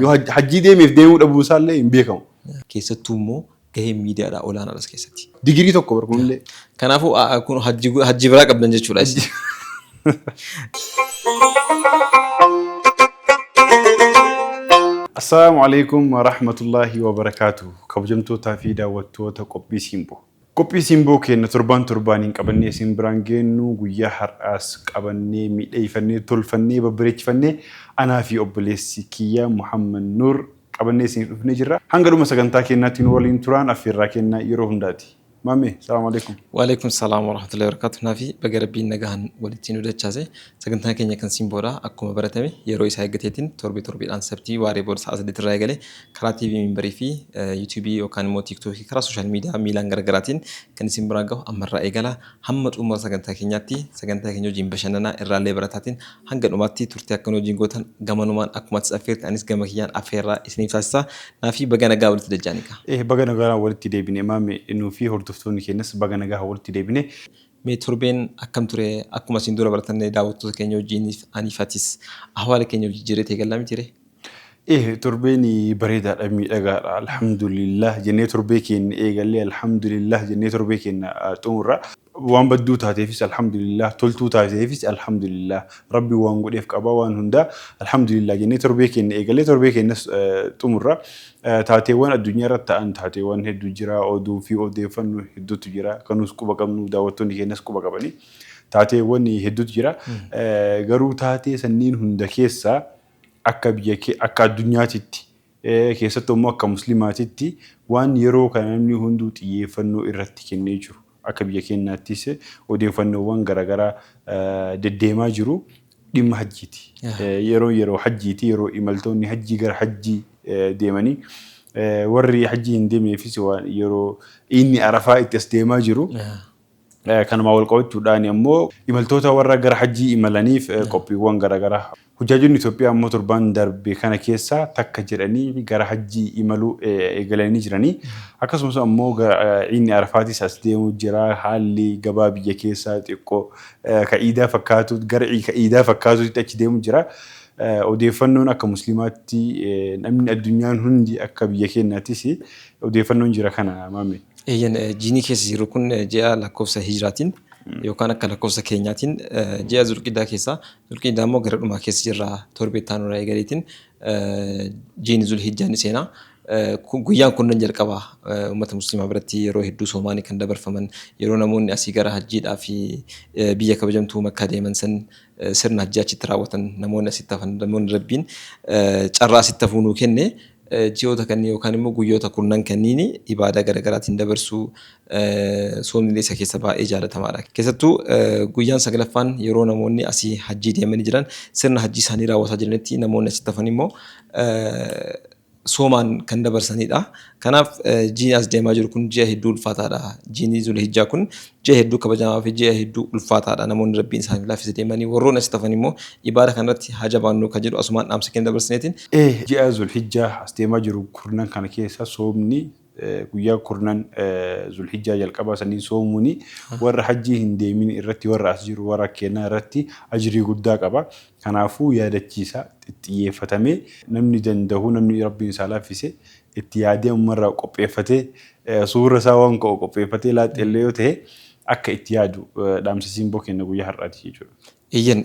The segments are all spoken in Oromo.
Yoo hajjii deemeef deemuu dhabuu isaallee hin beekamu. Keessattuu immoo gaheen miidiyaadhaa olaanaadha as keessatti. Digirii tokko bar kunillee. Kanaafuu kun hajji biraa qabdan jechuudha isin. Assalaamu alaikum wa rahmatullahi wa barakaatuh. Kabajamtootaa fi daawwattoota qophii Simboo. Qophii Simboo keenya torbaan torbaaniin qabannee isin biraan geennu guyyaa har'aas qabannee miidheeyfannee tolfannee babbareechifannee anaa fi obboleessi kiyya Muhammad Nuur qabannee isiniif dhufnee jirra. Hanga dhuma sagantaa keenyaatti nu waliin turaan affeerraa keenya yeroo hundaati. Maammee, salaamu alaikum. Waalaikum salaam warahmatullahi wabarakatuh. Naafi baga Rabbiin nagahan walitti nu dachaase. Sagantaan keenya kan Simboodha. Akkuma baratame yeroo isaa eeggateetiin torbee torbeedhaan Sabtii waaree booda sa'a 8 irraa eegalee karaa TV Minbarii fi YouTube yookaan immoo TikTok karaa social media miilaan garaagaraatiin kan isin biraan gahu ammarraa eegala. Hamma xumura sagantaa keenyaatti sagantaa keenya wajjin bashannanaa irraallee barataatiin hanga dhumaatti turtii akka nu wajjin gootan gamanumaan akkuma atis affeerte anis gama kiyyaan affeerraa isiniif taasisa. Naafii baga nagaa walitti dachaane kaa. Baga nagaan walitti deebine Maame, nuu fi hordoftoonni keenyas baga nagaa walitti deebine. Mee torbeen akkam ture? Akkuma isin dura baratan daawwattoota keenya wajjin aniif atis ahwaala keenya wal jijjiirree eegallaa miti ree? Torbeen bareedaadha, miidhagaadha, alhamdulillah jennee torbee keenya eegallee, alhamdulillah jennee torbee keenya xumurra. Waan badduu taateefis alhamdulillah, toltuu taateefis alhamdulillah, Rabbi waan godheef qaba waan hundaa, alhamdulillah jennee torbee keenya eegallee torbee keenyas xumurra. Taateewwan addunyaa irratti ta'an taateewwan hedduu jira, oduu fi odeeffannoo hedduutu jira, kanus quba qabnu, daawwattoonni keenyas quba qabani. Taateewwan hedduutu jira. Garuu taatee sanniin hunda keessaa akka biyya akka addunyaatitti, keessattuu immoo akka muslimaatitti, waan yeroo kana namni hunduu xiyyeeffannoo irratti kennee jiru, akka biyya keenyaattis odeeffannoowwan garaagaraa deddeemaa jiru, dhimma hajjiiti. Yeroo hajjiiti, yeroo imaltoonni hajjii gara hajjii deemanii, warri hajjii hin deemneefis waan yeroo inni Arafaa itti as deemaa jiru. Kanumaan wal qabachuudhaan ammoo imaltoota warra gara hajjii imalaniif qophiiwwan garaagaraa. Hujjaajonni Itoophiyaa ammoo torbaan darbe kana keessa takka jedhanii gara hajjii imaluu eegalanii jiranii. Akkasumas ammoo inni Arafaatis as deemuu jira. Haalli gabaa biyya keessaa xiqqoo ka iidaa fakkaatu gara ka iidaa fakkaatutti achi deemuu jira. Odeeffannoon akka musliimaatti namni addunyaan hundi, akka biyya keenyaattis odeeffannoon jira kana, Maame. Eeyyan, jiini keessa jiru kun ji'a lakkoofsa hijraatiin yookaan akka lakkoofsa keenyaatiin ji'a Zulqidaa keessa, Zulqidaa immoo gara dhumaa keessa jirra, torbee itti aanu irraa eegaleetiin jiini Zulhijjaa ni seena. Guyyaan kunnan jalqaba uummata musliimaa biratti yeroo hedduu soomaanii kan dabarfaman, yeroo namoonni asii gara hajjiidhaa fi biyya kabajamtuu Makkaa deeman san sirna hajjii achitti raawwatan, namoonni asitti hafan, namoonni Rabbiin carraa asitti hafuu nuu kenne, ji'oota kanneen yookaan immoo guyyoota kurnan kanniin ibaadaa garaagaraatiin dabarsuu, soomni isa keessa baay'ee jaalatamaadha. Keessattuu guyyaan saglaffaan yeroo namoonni asii hajjii deemanii jiran sirna hajjii isaanii raawwataa jiranitti, namoonni asitti hafan immoo soomaan kan dabarsanidha. Kanaaf ji'i as deemaa jiru kun ji'a hedduu ulfaataadha. Jiini Zulhijjaa kun ji'a hedduu kabajamaa fi ji'a hedduu ulfaataadha. Namoonni Rabbiin isaaniif laaffise deemanii, warroonni asitti hafan immoo ibaada kanarratti haa jabaannu kan jedhu asumaan dhaamsa keenya dabarsineetiin. Ji'a Zulhijjaa as deemaa jiru kurnan kana keessa soomni guyyaa kurnan Zulhijjaa jalqabaa saniin soomuuni warra hajjii hin deemin irratti, warra as jiru, warra kennaa irratti ajrii guddaa qaba. Kanaafuu yaadachiisa xixxiyyeeffatamee namni dandahu, namni Rabbiin isaa laaffise, itti yaadee ammarraa qopheeffatee, suura isaa waan ka'u qopheeffatee laaxxeellee yoo ta'e akka itti yaadu dhaamsa Simboo kenna guyyaa har'aati jechuudha. Eeyyan,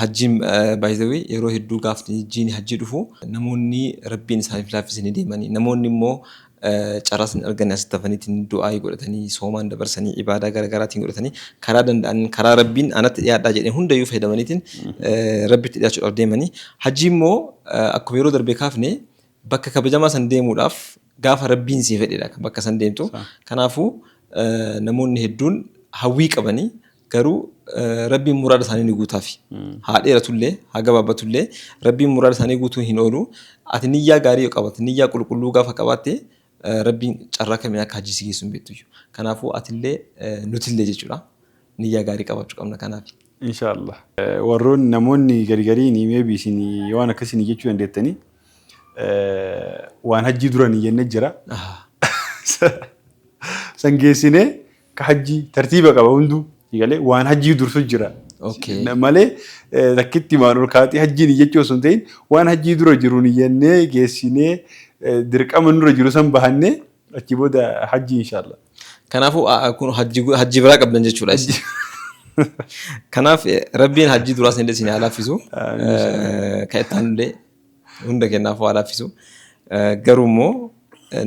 hajjiin by the way yeroo hedduu gaafni jiini hajjii dhufu namoonni Rabbiin isaaniif laaffise ni deemanii, namoonni immoo carraa san hin arganne asitti hafaniitiin du'aayii godhatanii soomaan dabarsanii ibaadaa garaagaraatiin godhatanii karaa danda'an, karaa Rabbiin anatti dhiyaadhaa jedhee hundayyuu fayyadamaniitiin Rabbitti dhiyaachuudhaaf deemanii. Hajjii immoo akkuma yeroo darbe kaafne bakka kabajamaa san deemuudhaaf gaafa Rabbiin sii fedhedha kan bakka san deemtu. Kanaafuu namoonni hedduun hawwii qabanii garuu Rabbiin muraada isaanii ni guutaafi. Haa dheeratullee haa gabaabbatullee Rabbiin muraada isaanii guutuu hin oolu. Ati niyyaa gaarii yoo qabaatte, niyyaa qulqulluu gaafa qabaatte, Rabbiin carraa kamiin akka hajjii si geessu hin beektu. Kanaafuu atillee nutillee jechuudha niyyaa gaarii qabaachuu qabna kanaaf. Inshaallah. Warroonni namoonni gari gariin maybe isin waan akkasii jechuu dandeettanii, waan hajjii duranii jennee jira. San geessinee ka hajjii tartiiba qaba hunduu galee waan hajjii dursu jira. Malee takkitti maan ol kaatee hajjiin iyyachuu osoo hin ta'in, waan hajjii dura jiru niyyannee geessinee, dirqama nurra jiru san bahannee, achi booda hajjii inshaallah. Kanaafuu kun hajjii biraa qabdan jechuudha isin. Kanaaf Rabbiin hajjii duraas illee isin haa laaffisu. Kan itti aanullee hunda kennaaf haa laaffisu. Garuu immoo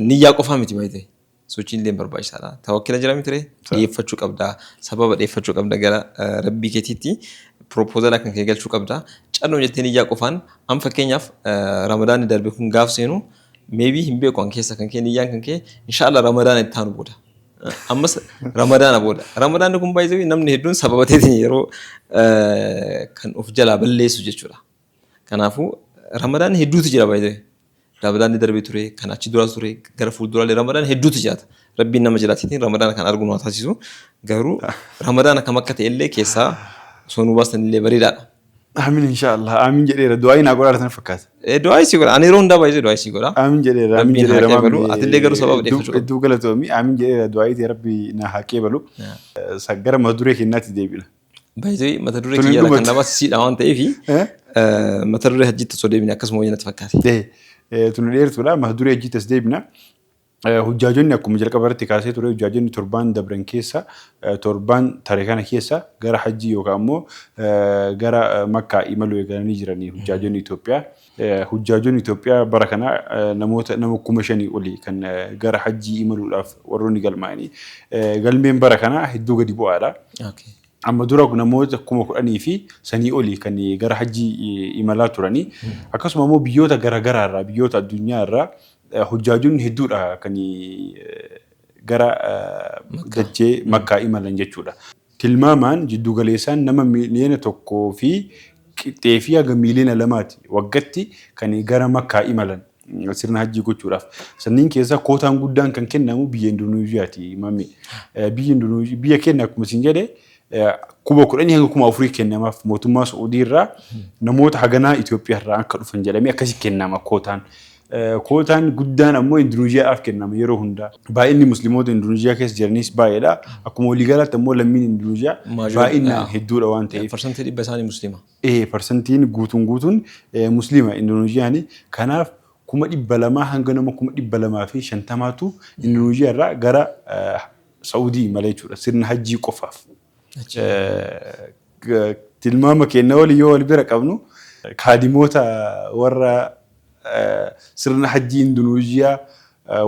niyyaa qofaa miti baay'ee. Sochiin illee barbaachisaadha. Tawakkila jira miti ree? Dhiyeeffachuu qabda. Sababa dhiyeeffachuu qabda gara Rabbii keetiitti. Proposal kan kee galchuu qabda. Calluma jettee niyyaa qofaan amma fakkeenyaaf Ramadaanni darbe kun gaaf seenu, maybe hin beeku, an keessa kan kee niyyaan kan kee inshaallah Ramadaana itti aanu booda. Ammas Ramadaana booda. Ramadaanni kun baay'ee namni hedduun sababa ta'eetiin yeroo kan of jalaa balleessu jechuudha. Kanaafuu Ramadaanni hedduutu jira baay'ee. Ramadaanni darbee ture, kan achi duraas ture, gara fuulduraalee Ramadaan hedduutu jiraata. Rabbiin nama jiraatiin Ramadaana kan argu nu haa taasisu. Garuu Ramadaana kam akka ta'e illee keessaa osoo nu baasan illee bareedaadha. Amiin, inshaallah. Amiin jedheera. Du'aa naa godhaa sana fakkaata. Du'aa isii godha. Ani yeroo hundaa baay'ee du'aa isii godha. Amiin jedheera. Amiin Rabbiin haa jedheera. qeebalu. Atillee garuu sababa dhiyeeffachuu qabda. Hedduu galatoomi. Amiin jedheera. Du'aa ta'e Rabbi na haa qeebalu. Gara mata duree keenyaatti deebina. Baay'ee mata duree Tun hin kiyyaadha kan dhumatu. nama siidha waan ta'eef mata duree hajjitti osoo deebine akkasuma wayya natti fakkaate. Tun dheertuudha. Mata duree hajjitti as deebina. Hujjaajonni akkuma jalqaba irratti kaasee ture, hujjaajonni torbaan dabran keessa, torbaan tare kana keessa gara hajjii yookaan immoo gara Makkaa imaluu eegalanii jiranii hujjaajonni Itoophiyaa. Hujjaajonni Itoophiyaa bara kana namoota nama 5,000 olii kan gara hajjii imaluudhaaf warroonni galmaa'anii. Galmeen bara kana hedduu gadi bu'aadha. Amma dura namoota 10,000 fi sanii olii kan gara hajjii imalaa turanii. Akkasuma immoo biyyoota garaagaraa irraa, biyyoota addunyaa irraa hujjaajonni hedduudha kan gara dachee Makkaa imalan jechuudha. Tilmaamaan jiddu galeessaan nama 1.5 miliyoona fi haga 2 miliyoona waggatti kan gara Makkaa imalan sirna hajjii gochuudhaaf. Sanniin keessaa kootaan guddaan kan kennamu biyya Indoneeziyaati. Mami. Biyya Indoneeziyaa biyya keenya akkuma isin jedhe 10,000 hanga 4,000 kennamaaf, mootummaa Sa'udii irraa namoota haganaa Itoophiyaa irraa akka dhufan jedhamee akkasi kennama kootaan. Kootaan guddaan ammoo Indoneeziyaadhaaf kennama yeroo hundaa. Baay'inni musliimoota Indoneeziyaa keessa jiranis baay'eedha. Akkuma waliigalaatti ammoo lammiin Indoneeziyaa baay'inaan hedduudha waan ta'eef. 100% isaanii musliima. Parsantiin guutuun guutuun musliima Indoneeziyaan. Kanaaf 200,000 hanga nama 250,000tu Indoneeziyaa irraa gara Sa'udii imala jechuudha sirna hajjii qofaaf. Tilmaama keenya waliin yoo wal bira qabnu, kaadimoota warra sirna hajjii Indoneeziyaa,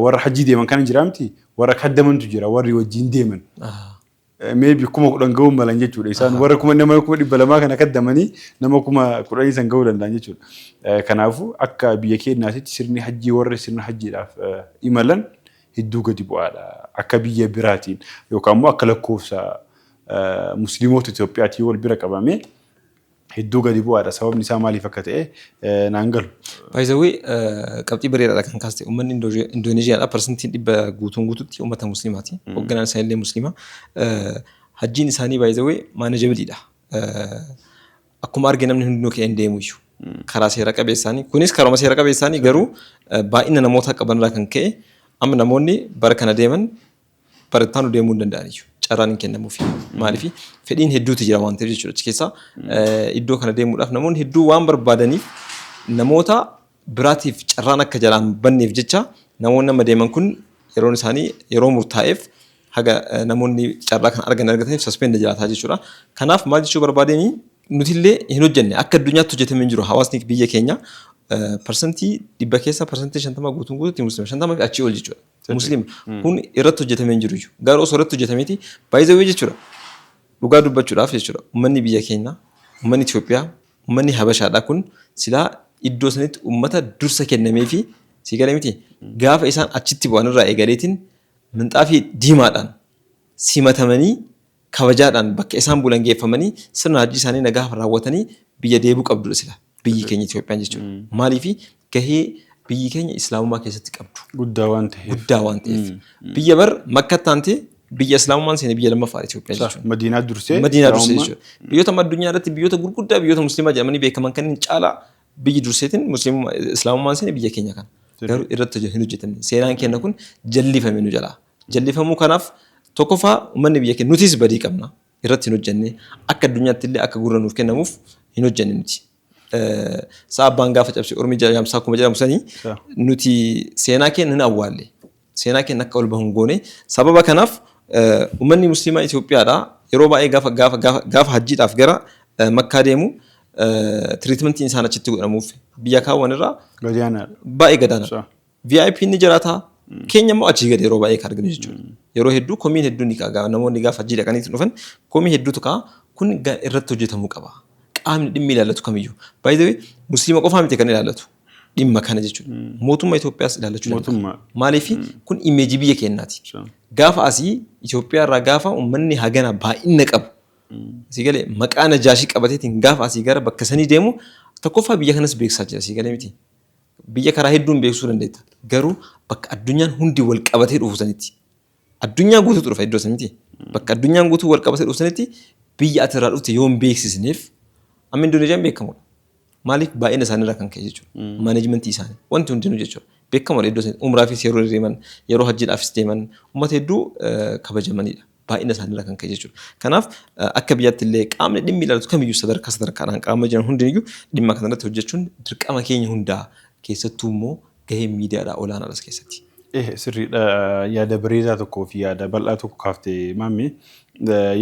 warra hajjii deeman kana jira miti, warra kaddamantu jira, warri wajjin deeman. Maybe 10,000 ga'uu malan jechuudha. Isaan warra nama 200,000 kana kaddamanii nama 10,000 san ga'uu danda'an jechuudha. Kanaafuu akka biyya keenyaatitti sirni hajjii warra sirna hajjiidhaaf imalan hedduu gadi bu'aadha. Akka biyya biraatiin yookaan immoo akka lakkoofsa musliimoota Itoophiyaatiin wal bira qabamee hedduu gadi bu'aadha. Sababni isaa maaliif akka ta'e naan galu. By the way, qabxii bareedaadha kan kaaste. Uummanni Indoneeziyaadha 100% guutuun guututti uummata musliimaati. Hoogganaan isaanii illee musliima. Hajjiin isaanii by the way manageable dha. Akkuma arge namni hundinuu ka'ee hin deemu iyyuu. Karaa seera qabeessaanii. Kunis karuma seera qabeessaanii, garuu baay'ina namoota qaban irraa kan ka'e amma namoonni bara kana deeman bara itti aanu deemuu hin danda'an iyyuu. Carraan hin kennamuufi. Maaliif? Fedhiin hedduutu jira waan ta'eef jechuudha. Achi keessaa iddoo kana deemuudhaaf namoonni hedduu waan barbaadaniif, namoota biraatiif carraan akka jalaan banneef jecha, namoonni amma deeman kun yeroon isaanii yeroo murtaa'eef haga namoonni carraa kan argan argataniif suspend jiraataa jechuudha. Kanaaf maal jechuu barbaadeenii, nutillee hin hojjenne, akka addunyaatti hojjetamee hin jiru. Hawaasni biyya keenya 100% keessaa 50% guutuun guutuutti musliima, 50 fi achii ol jechuudha. Musliima kun irratti hojjetamee hin jiru iyyuu. Garuu osoo irratti hojjetameeti baay'ee jechuudha. Dhugaa dubbachuudhaaf jechuudha. Uummanni biyya keenya, uummanni Itoophiyaa, uummanni Habashaadha kun silaa iddoo sanitti uummata dursa kennamee fi si galee miti, gaafa isaan achitti bu'an irraa eegaleetiin minxaafii diimaadhaan simatamanii, kabajaadhaan bakka isaan bulan geeffamanii, sirna hajji isaanii nagaa raawwatanii biyya deebuu qabdudha sila biyyi keenya Itoophiyaan jechuudha. Maaliifi? Gahee biyyi keenya islaamummaa keessatti qabdu guddaa waan ta'eef. Guddaa waan ta'eef. Biyya bar Makkatti aantee biyya islaamummaan seene biyya lammaffaadha Itoophiyaa jechuudha. Madiinaa dursee. Madiinaa dursee jechuudha. Biyyoota amma addunyaa irratti biyyoota gurguddaa biyyoota musliimaa jedhamanii beekaman kanneen caalaa biyyi durseetiin musliimummaa islaamummaan seene biyya keenya kana. Garuu irratti hin hojjetamne. Seenaan keenya kun jallifame nu jalaa. Jallifamuu kanaaf tokkoffaa uummanni biyya keenya nutis badii qabna. Irratti hin hojjenne, akka addunyaatti illee akka gurra nuuf kennamuuf hin hojjenne nuti. Sa'a abbaan gaafa cabse ormi jaamsaa akkuma jedhamu sanii nuti seenaa keenya hin awwaalle. Seenaa keenya akka ol bahu hin goone. Sababa kanaaf uummanni musliimaa Itoophiyaadha yeroo baay'ee gaafa gaafa gaafa gaafa hajjiidhaaf gara Makkaa deemu treatmentiin isaan achitti godhamuuf biyya kaawwan irraa Gadaanaadha. Baay'ee gadaanaadha. VIP ni jiraata. Keenya immoo achii gadi yeroo baay'ee kan arginu jechuudha. Yeroo hedduu komiin hedduun ni ka'a. Namoonni gaafa hajjii dhaqanii dhufan komii hedduutu ka'a. Kun irratti hojjetamuu qaba. Qaamni dhimmi ilaallatu kamiyyuu. By the way, musliima qofaa miti kan ilaallatu. Dhimma kana jechuudha. Mootummaa Itoophiyaas ilaallachuu danda'a. Mootummaa. Maaliif kun imeejii biyya keenyaati. Gaafa asii Itoophiyaa irraa gaafa uummanni hagana baay'ina qabu. Asii galee maqaa Najaashii qabateetiin gaafa asii gara bakka sanii deemu tokkoffaa biyya kanas beeksisaa jira, asii galee miti. Biyya karaa hedduun beeksisuu dandeetta. Garuu bakka addunyaan hundi wal qabatee dhufu sanitti. Addunyaa guutuutu dhufa iddoo sanitti. Bakka addunyaan guutuu wal qabatee dhufu sanitti biyya ati irraa dhufte yoo hin beeksisneef, amma Indoneeziyaan beekamudha. Maaliif? Baay'ina isaanii irraa kan ka'e jechuudha. Maaneejmentii isaanii wanti hundinuu jechuudha. Beekamoodha iddoo sanitti. Umraafis yeroo deeman, yeroo hajjiidhaafis deeman uummata hedduu kabajamanidha. Baay'ina isaanii irraa kan ka'e jechuudha. Kanaaf akka biyyaatti illee qaamni dhimmi ilaallatu kamiyyuu sadarkaa sadarkaadhaan qaama jiran hundiniyyuu dhimma kanarratti hojjechuun dirqama keenya hundaa, keessattuu immoo gaheen miidiyaadhaa olaanaadha as keessatti. Sirriidha, yaada bareedaa tokkoo fi yaada bal'aa tokko kaafte, maammee.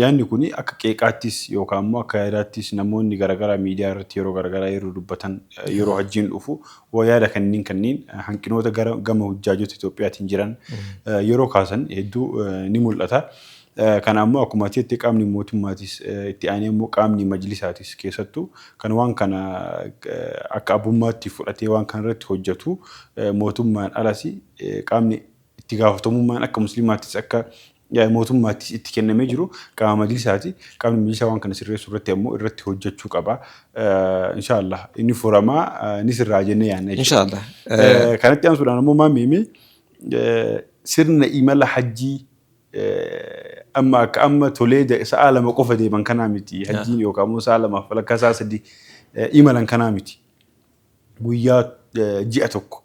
Yaadni kun akka qeeqaattis yookaan immoo akka yaadaattis namoonni garaagaraa miidiyaa irratti yeroo garaagaraa yeroo dubbatan, yeroo hajjiin dhufu yaada kanneen hanqinoota gara gama hujjaajota Itoophiyaatiin jiran yeroo kaasan hedduu ni mul'ata. Kana ammoo akkuma ati qaamni mootummaatis, itti aanee immoo qaamni majlisaatis, keessattuu kan waan kana akka abbummaatti fudhatee waan kana irratti hojjetu, mootummaan alas qaamni itti gaafatamummaan akka musliimaattis akka mootummaattis itti kennamee jiru qaama majlisaati. Qaamni majlisaa waan kana sirreessuu irratti ammoo irratti hojjechuu qaba. Inshaallah inni furamaa, ni sirraa jennee yaadna jechuudha. Inshaallah. Kanatti aansuudhaan ammoo maammiimi, sirna imala hajjii amma akka amma tolee sa'a 2 qofa deeman kanaa miti hajjiin, yookaan immoo sa'a 2f walakkaa, sa'a 3 imalan kanaa miti. Guyyaa ji'a tokko,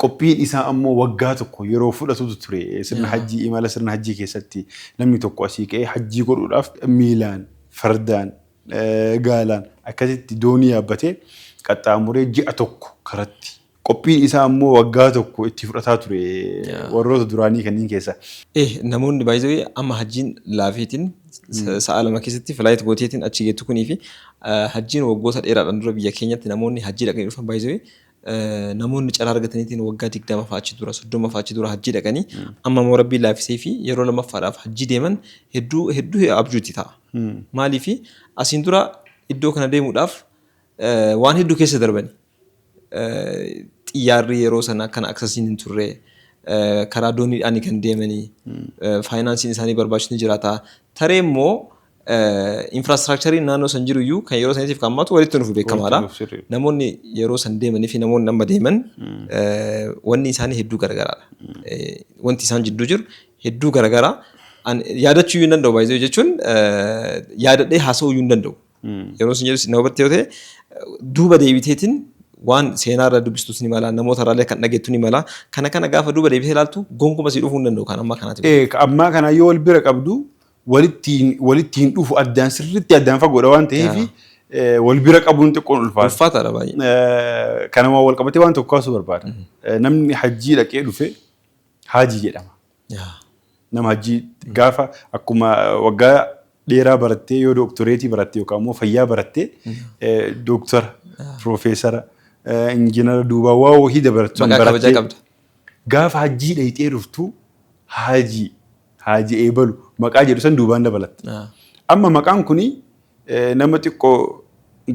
qophiin isaa ammoo waggaa tokko yeroo fudhatutu ture. Sirna hajjii, imala sirna hajjii keessatti namni tokko asii ka'ee hajjii godhuudhaaf miilaan, fardaan, gaalaan, akkasitti doonii yaabbatee qaxxaamuree ji'a tokko karatti. Qophiin isaa ammoo waggaa tokko itti fudhataa ture warroota duraanii kanneen keessa. Namoonni baay'ee amma hajjiin laafeetiin sa'a 2 keessatti flight gooteetiin achi geettu kunii fi hajjiin waggoota dheeraadhaan dura biyya keenyatti namoonni hajjii dhaqanii dhufan, baay'ee namoonni carraa argataniitiin waggaa 20 fa'aa achi dura, 30 fa'aa achi dura hajjii dhaqanii amma immoo rabbiin laaffisee fi yeroo lammaffaadhaaf hajjii deeman hedduu hedduu abjuutti ta'a. Maaliif asiin dura iddoo kana deemuudhaaf waan hedduu keessa darbani. Xiyyaarri yeroo sana akkana accessiin hin turre, karaa dooniidhaan kan deemanii, faayinaansiin isaanii barbaachisu ni jiraata. Taree immoo infrastructureiin naannoo san jiru iyyuu kan yeroo saniitiif kan ammaatu walitti dhufu beekamaadha. Namoonni yeroo san deemanii fi namoonni amma deeman wanni isaanii hedduu garagaraadha. Wanti isaan jidduu jiru hedduu garagaraa. Yaadachuu iyyuu hin danda'u, baay'ee jechuun yaadadhee haasa'uu iyyuu hin danda'u. Yeroo isin jedhu na hubatte yoo ta'e, duuba deebiteetiin waan seenaa irraa dubbistus ni mala, namoota irraallee kan dhageettu ni mala. Kana kana gaafa duuba deebitee ilaaltu gonkumaa si dhufuu hin danda'u kan ammaa kanaati. Ammaa kana yoo wal bira qabdu walitti hin dhufu, addaan sirriitti addaan fagoodha waan ta'eef wal bira qabuun xiqqoon ulfaata. Ulfaataadha baay'ee. Kanuma wal qabatee waan tokko kaasuu barbaada. Namni hajjii dhaqee dhufe haajii jedhama. Nama hajjii gaafa akkuma waggaa dheeraa barattee, yoo dooktoreetii baratte yookaan immoo fayyaa barattee, dooktara, piroofeesara, injiinara duubaa waa wahii dabaratu Maqaa kabajaa qabda. Gaafa hajjii dhayxee dhuftu haajii haajii eebalu maqaa jedhu san duubaan dabalatta. Amma maqaan kuni nama xiqqoo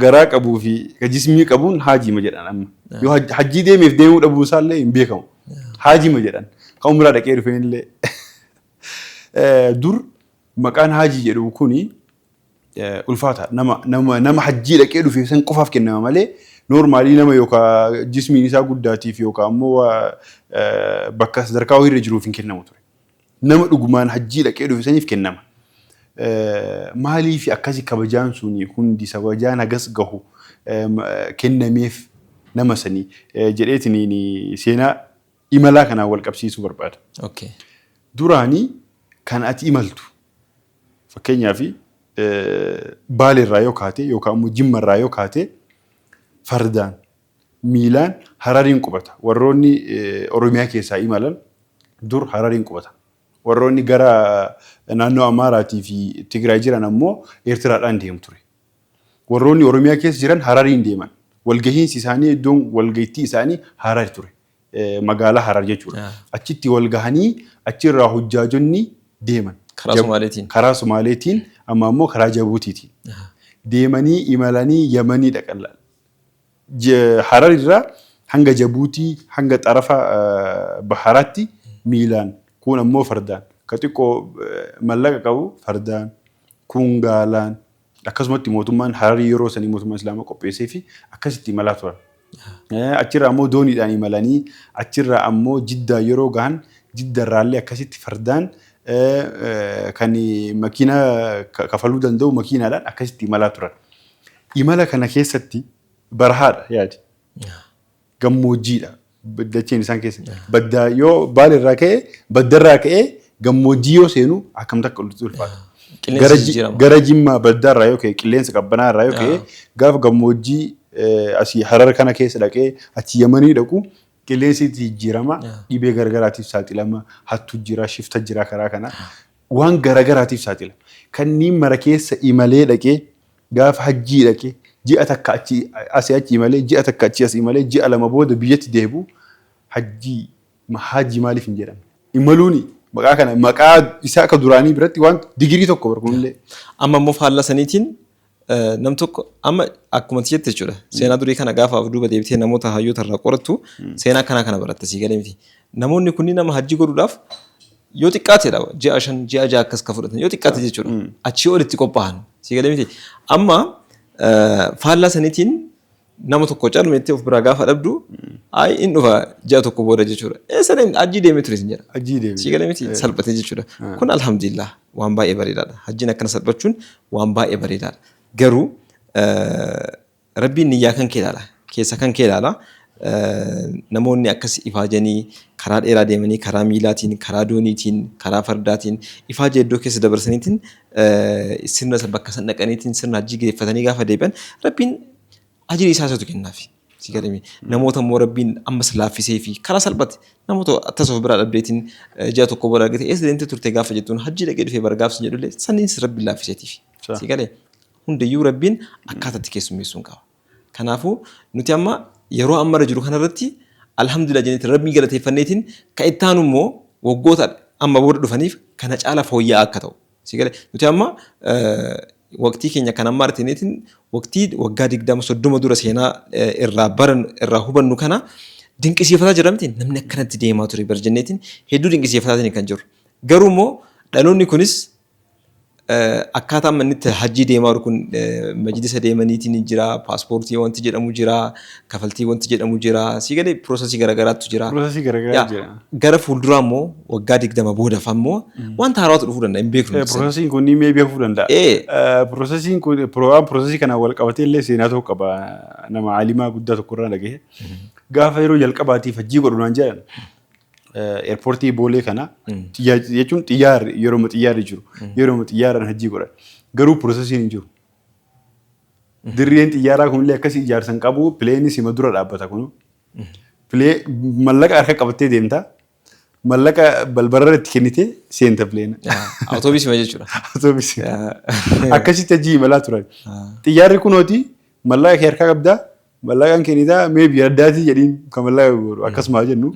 garaa qabuu fi jismii qabuun haajiima jedhan amma. Yoo hajjii deemeef deemuu dhabuu isaallee hin beekamu. Haajiima jedhan. Kan umraa dhaqee dhufeen illee. Dur maqaan haajii jedhu kuni ulfaata. Nama hajjii dhaqee dhufe san qofaaf kennama malee normally nama yookaan jismiin isaa guddaatiif yookaan ammoo bakka sadarkaa wayiirra jiruuf hin kennamu ture. Nama dhugumaan hajjii dhaqee dhufe saniif kennama. Maaliif akkasi kabajaan suni hundi, kabajaan hagas gahu kennameef nama sanii jedheetiin seenaa imalaa kanaan wal qabsiisuu barbaada. Duraanii kan ati imaltu fakkeenyaaf Baaleerraa yoo kaate yookaan immoo Jimmarraa yoo kaate fardaan miilaan Harariin qubata. Warroonni Oromiyaa keessaa imalan dur Harariin qubata. Warroonni gara naannoo Amaaraatii fi Tigraay jiran ammoo Eertiraadhaan deemu ture. Warroonni Oromiyaa keessa jiran Harariin deeman. Walgahiinsi isaanii, iddoon walgahittii isaanii Harar ture. Magaalaa Harar jechuudha. Achitti wal gahanii achirraa hujjaajonni deeman. Karaa Somaaleetiin. Karaa Somaaleetiin, amma ammoo karaa Jabuutiitiin. Deemanii imalanii Yamanii dhaqan. Harar irraa hanga Jabuutii, hanga xarafa baharaatti miilaan, kuun ammoo fardaan. Ka xiqqoo mallaqa qabu fardaan, kuun gaalaan, akkasumatti mootummaan Hararii yeroo sanii mootummaa Islaamaa qopheessee fi akkasitti imalaa turan. Achirraa ammoo dooniidhaan imalanii achirraa ammoo Jiddaa yeroo gahan, Jiddarraallee akkasitti fardaan, kan makiinaa kafaluu danda'u makiinaadhaan akkasitti imalaa turan. Imala kana keessatti barahaadha yaadi. Gammoojjiidha. Dacheen isaan keessa. Baddaa yoo Baaleerraa ka'ee, baddarraa ka'ee gammoojjii yoo seenu akkam takka ulfaata. Qilleensi jijjiirama. Gara Jimmaa baddaarraa yoo ka'e, qilleensa qabbanaarraa yoo ka'e, gaafa gammoojjii asii Harar kana keessa dhaqee achi Yamanii dhaqu qilleensi itti jijjiirama, dhibee garagaraatiif saaxilama, hattu jira, shifta jira, karaa kana waan garagaraatiif saaxila. Kanneen mara keessa imalee dhaqee gaafa hajjii dhaqee ji'a takka achi asii achi imalee, ji'a takka achi asii imalee, ji'a 2 booda biyyatti deebi'u, hajjii hajjii maaliif hin jedhamne? Imaluuni maqaa kana maqaa isaa akka duraanii biratti waan digirii tokko bar kunillee. Amma immoo faallaa saniitiin nam tokko amma akkuma ati jette jechuudha. Seenaa durii kana gaafa of duuba deebitee namoota hayyoota irraa qorattu seenaa akkanaa kana baratta, sii galee miti. Namoonni kunniin nama hajjii godhuudhaaf yoo xiqqaateedha ji'a 5, ji'a 6 akkas kan fudhatan yoo xiqqaate jechuudha. Achii olitti qophaa'an, sii galee miti. Amma faallaa saniitiin nama tokko calmeetti of biraa gaafa dhabdu, ayi in dhufa ji'a tokko booda jechuudha. Eessa deemte? Hajjii deemee ture sin jedha. Hajjii deemee. Sii galee miti, salphate jechuudha. Kun alhamdulillah waan baay'ee bareedaadha. Hajjiin akkana salphachuun waan baay'ee bareedaadha. Garuu Rabbiin niyyaa kan kee ilaala. Keessa kan kee ilaala. Namoonni akkas ifaajanii karaa dheeraa deemanii, karaa miilaatiin, karaa dooniitiin, karaa fardaatiin ifaaja iddoo keessa dabarsaniitiin sirna bakka san dhaqaniitiin sirna hajjii geeffatanii gaafa deebi'an Rabbiin ajirii isaa isatu kennaafi. Si galame namoota immoo Rabbiin ammas laaffisee fi karaa salphate namoota tasa of biraa dhabdeetiin ji'a tokko booda argite, eessa deemtee turte gaafa jettuun, hajjii dhaqee dhufee bara gaafsi jedhullee saniinis Rabbiin laaffiseetiif. Si galee, hundayyuu Rabbiin akkaataatti keessummeessuun qaba. Kanaafuu nuti amma yeroo ammarra jiru kanarratti alhamdulillah jenneetiin Rabbiin galateeffanneetiin kan itti aanu immoo waggoota amma booda dhufaniif kana caala fooyya'aa akka ta'u. Si galee, nuti amma waqtii keenya kan amma artineetiin waqtii waggaa 20, 30 dura seenaa irraa baran irraa hubannu kana dinqisiifataa jira miti, namni akkanatti deemaa ture bar jenneetiin hedduu dinqisiifataatiin kan jiru. Garuu immoo dhaloonni kunis akkaataa amma inni itti hajjii deemaa jiru kun majlisa deemaniitiin jira, paaspoortii wanti jedhamu jira, kafaltii wanti jedhamu jira, sii galee, processii garaagaraatu jira. Processii garaagaraa jira. Gara fuulduraa immoo waggaa 20 boodaaf ammoo wanta haaraatu dhufuu danda'a, hin beeknu. Processiin kun ni mee beekuu danda'a. Processiin kun waan processii kanaan wal qabatee illee seenaa tokko qaba, nama alimaa guddaa tokko irraa dhagahe. Gaafa yeroo jalqabaatiif hajjii godhu naan jedhan, airportii Boolee kana jechuun xiyyaarri yeroo xiyyaarri jiru, yeroo xiyyaaraan hajjii godhan, garuu processiin hin jiru. Dirreen xiyyaaraa kunillee akkasii ijaarsa hin qabu, planeni sima dura dhaabbata kunu. Pilee mallaqa harka qabattee deemta. Mallaqa balbalarra itti kennitee seenta plane. Awutoobisii jechuudha. Awutoobisii. Akkasitti hajjii imalaa turan. Xiyyaarri kunooti mallaqa kee harkaa qabdaa. Mallaqaan kennitaa mee biyya addaatii jedhiin kan mallaqa godhu akkasuma jennu,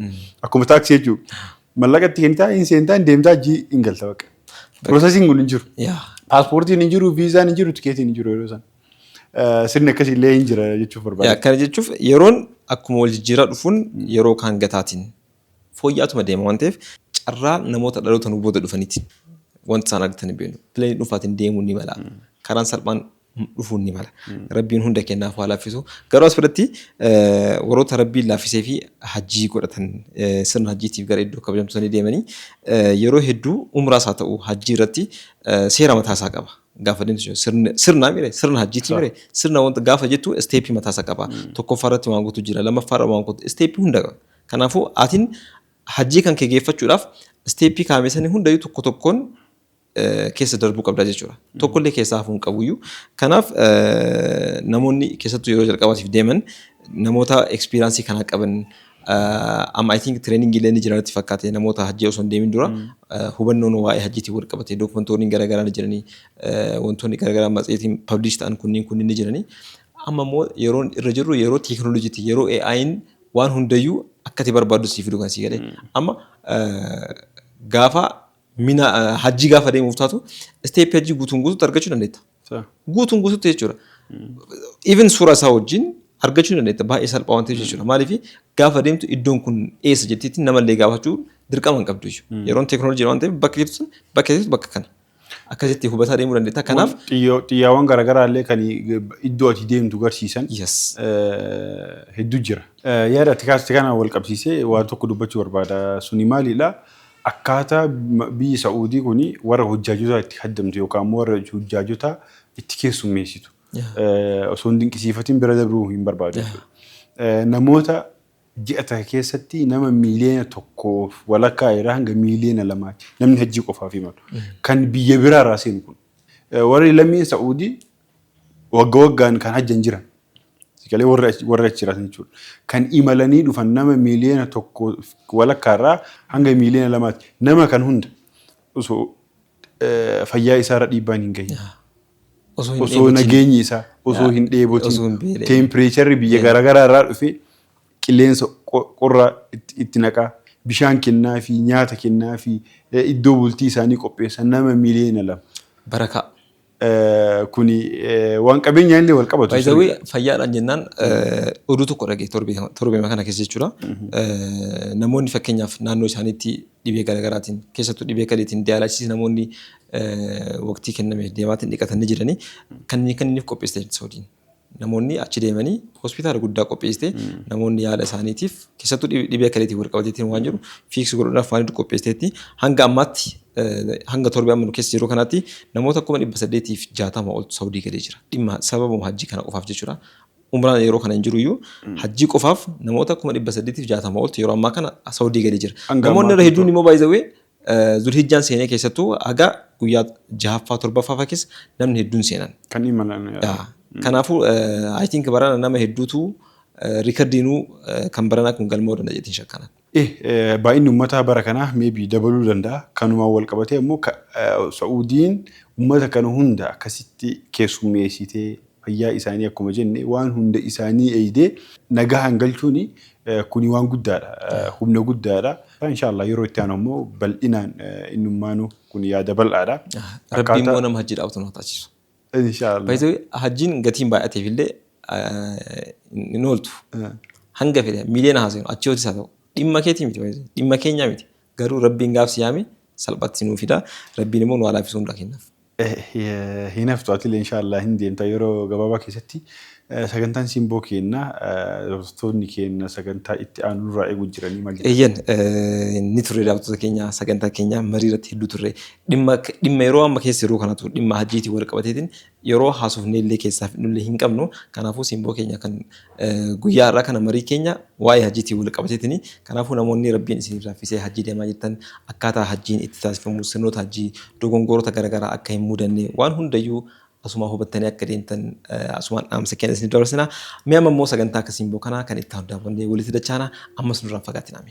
akkuma taaksii jechuudha. Mallaqa itti kennitaa hin seentaa, hin deemtaa, hajjii hin galta bakka. Processiin kun hin jiru. Paaspoortiin hin jiru, viizaan hin jiru, tikeetiin hin jiru yeroo sana. Sirni akkasii illee hin jira jechuuf barbaada. Akkana jechuuf yeroon akkuma wal jijjiiraa dhufuun yeroo kaan gataatiin fooyya'atuma deema waan ta'eef carraa namoota dhaloota nu booda dhufaniiti wanti isaan argatan hin beeknu. Planei dhuunfaatiin deemuun ni mala. Karaan salphaan dhufuun ni mala. Rabbiin hunda kennaaf haa laaffisu. Garuu as biratti warroota Rabbiin laaffisee fi hajjii godhatan, sirna hajjiitiif gara iddoo kabajamtuu sanii deemanii, yeroo hedduu umraas haa ta'u hajjii irratti seera mataa isaa qaba. Gaafa deemtu sirna mire, sirna hajjiitii mire, sirna wanta gaafa jettu stepii mataa isaa qaba. Tokkoffaa irratti waan gootu jira, lammaffaa irra waan gootu, stepii hunda qaba. Kanaafuu atiin hajjii kan kee geeffachuudhaaf stepii kaa'ame sanii hundayyuu tokko tokkoon keessa darbuu qabda jechuudha. Tokkollee keessaa hafuu hin qabuyyuu. Kanaaf namoonni keessattuu yeroo jalqabaatiif deeman namoota experience kanaa qaban, amma I think training illee ni jira natti fakkaate, namoota hajjii osoo hin deemin dura hubannoon waa'ee hajjiitiin wal qabate dookumentoonni garaagaraa ni jiranii, wantoonni garaagaraa matseetiin publish ta'an kunniin kunniin ni jiranii. Amma immoo yeroon irra jirru yeroo teekinooloojiiti, yeroo AI'n waan hundayyuu akka ati barbaaddu sii fidu kan sii galee. Amma gaafa mina hajjii gaafa deemuuf taatu step hajjii guutuun guutuutti argachuu dandeetta. Guutuun guutuutti jechuudha. Even suura isaa wajjin argachuu dandeetta, baay'ee salphaa waan ta'eef jechuudha. Maaliif, gaafa deemtu iddoon kun eessa jettiitti namallee gaafachuu dirqama hin qabdu jechuudha. Yeroon teekinooloojii waan ta'eef bakka jirtu bakka jirtu bakka kana. Akkasitti hubataa deemuu dandeetta. Kanaaf Xiyyaawwan garaagaraa illee kan iddoo ati deemtu garsiisan hedduu jira. Yaada ati kaaste kana wal qabsiisee waan tokko dubbachuu barbaada. Suni maalidha? Akkaataa biyyi Saa'udii kuni warra hojjaajota itti haddamtu yookaan immoo warra hojjaajota itti keessummeessitu. Osoo hin dinqisiifatin bira dabruu hin barbaadu jechuudha. Namoota ji'a takka keessatti nama 1.5 miliyoonaa irraa hanga 2 miliyoonaa namni hajjii qofaaf imalu. Kan biyya biraarraa seenu kun. Warri lammiin Saa'udii wagga waggaan kan hajjan jiran. Sigalee warra achi jiraatan jechuudha. Kan imalanii dhufan nama 1.5 miliyoonaa irraa hanga 2 miliyoonaa. Nama kan hunda osoo fayyaa isaarra dhiibbaan hin gahin. Osoo hin Osoo dheebotin. Nageenyi isaa osoo hin dheebotin. Osoo hin beela'in. Temperature biyya garaagaraa irraa dhufee qilleensa qorraa itti naqaa, bishaan kennaa fi nyaata kennaa fi iddoo bultii isaanii qopheessan nama 2 miliyoona. Barakaa. Kuni waan qabeenyaan illee wal qabatu. Baay'ee fayyaadhaan jennaan oduu tokko dhagee torbee kana keessa jechuudha. Namoonni fakkeenyaaf naannoo isaaniitti dhibee garaagaraatiin, keessattuu dhibee kaleetiin dialysis namoonni waqtii kenname deemaatiin dhiqatanii jiranii kan inni qopheessite Saawudiin. Namoonni achi deemanii hospitaala guddaa qopheessite, namoonni yaala isaaniitiif keessattuu dhibee kaleetiin wal qabateetiin waan jiru fix godhuudhaaf waan hedduu qopheessiteetti. Hanga ammaatti, hanga torbee amma nu keessa jiru kanaatti, namoota 860,000 oltu Saawudii galee jira. Dhimma sababuma hajjii kana qofaaf jechuudha. Umraan yeroo kana hin jiru iyyuu hajjii qofaaf namoota 860,000 oltu yeroo ammaa kana Saawudii galee jira. Hanga Namoonni irra ammaatti hedduun immoo baay'ee Zulhijjaan seenee keessattuu haga guyyaa jahaffaa torbaffaa fa'aa keessa namni hedduun seenan. Kan imalan. Yaa. Kanaafuu I think barana nama hedduutu riikardiinuu kan baranaa kun galma'uu danda'a jettiin shakkanan. Baay'inni uummataa bara kanaa maybe dabaluu danda'a. Kanumaan wal qabatee immoo Saa'udiin uummata kana hunda akkasitti keessummeessitee, fayyaa isaanii akkuma jenne waan hunda isaanii eegdee nagaan galchuun kuni waan guddaadha. Humna guddaadha. Inshaallah yeroo itti aanu immoo bal'inaan innummaanuu kun yaada bal'aadha. Rabbiin immoo nama hajji dhaabatu nu haa taasisu. Inshaallah. Baay'ee hajjiin gatiin baay'ateef illee hin ooltu. Hanga fedhe miiliyoona haasa'u achi hootis haa ta'u dhimma keetii miti, dhimma keenyaa miti, garuu Rabbiin gaafsi yaame salphatti nuu fida. Rabbiin immoo nu haa laaffisuu hunda kennaaf. Hin haftu, atiillee inshaallah hin deemta yeroo gabaabaa keessatti. Sagantaan simboo kenna, hordoftoonni keenya sagantaa itti aanu nurraa eeguu jiranii maal jedhu? Eeyyan, ni turre daawwattoota keenya, sagantaa keenya marii irratti hedduu turre. Dhimma yeroo amma keessa yeroo kanatu dhimma hajjiitiin wal qabateetiin yeroo haasofnee illee keessaa fidnullee hin qabnu. Kanaafuu simboo keenya kan guyyaa har'aa kana marii keenya waa'ee hajjiitiin wal qabateetiin. Kanaafuu namoonni Rabbiin isiniif laaffisee hajjii deemaa jirtan, akkaataa hajjiin itti taasifamu, sirnoota hajjii, dogongoroota garaagaraa akka hin mudanne, waan hundayyuu asumaa hubattanii akka deemtan asumaan dhaamsa keenya isiniif dabarsina. Mi'a amma immoo sagantaa akka simboo kanaa kan itti aanu daawwannee walitti dachaana, ammas nurraan fagaatinaa.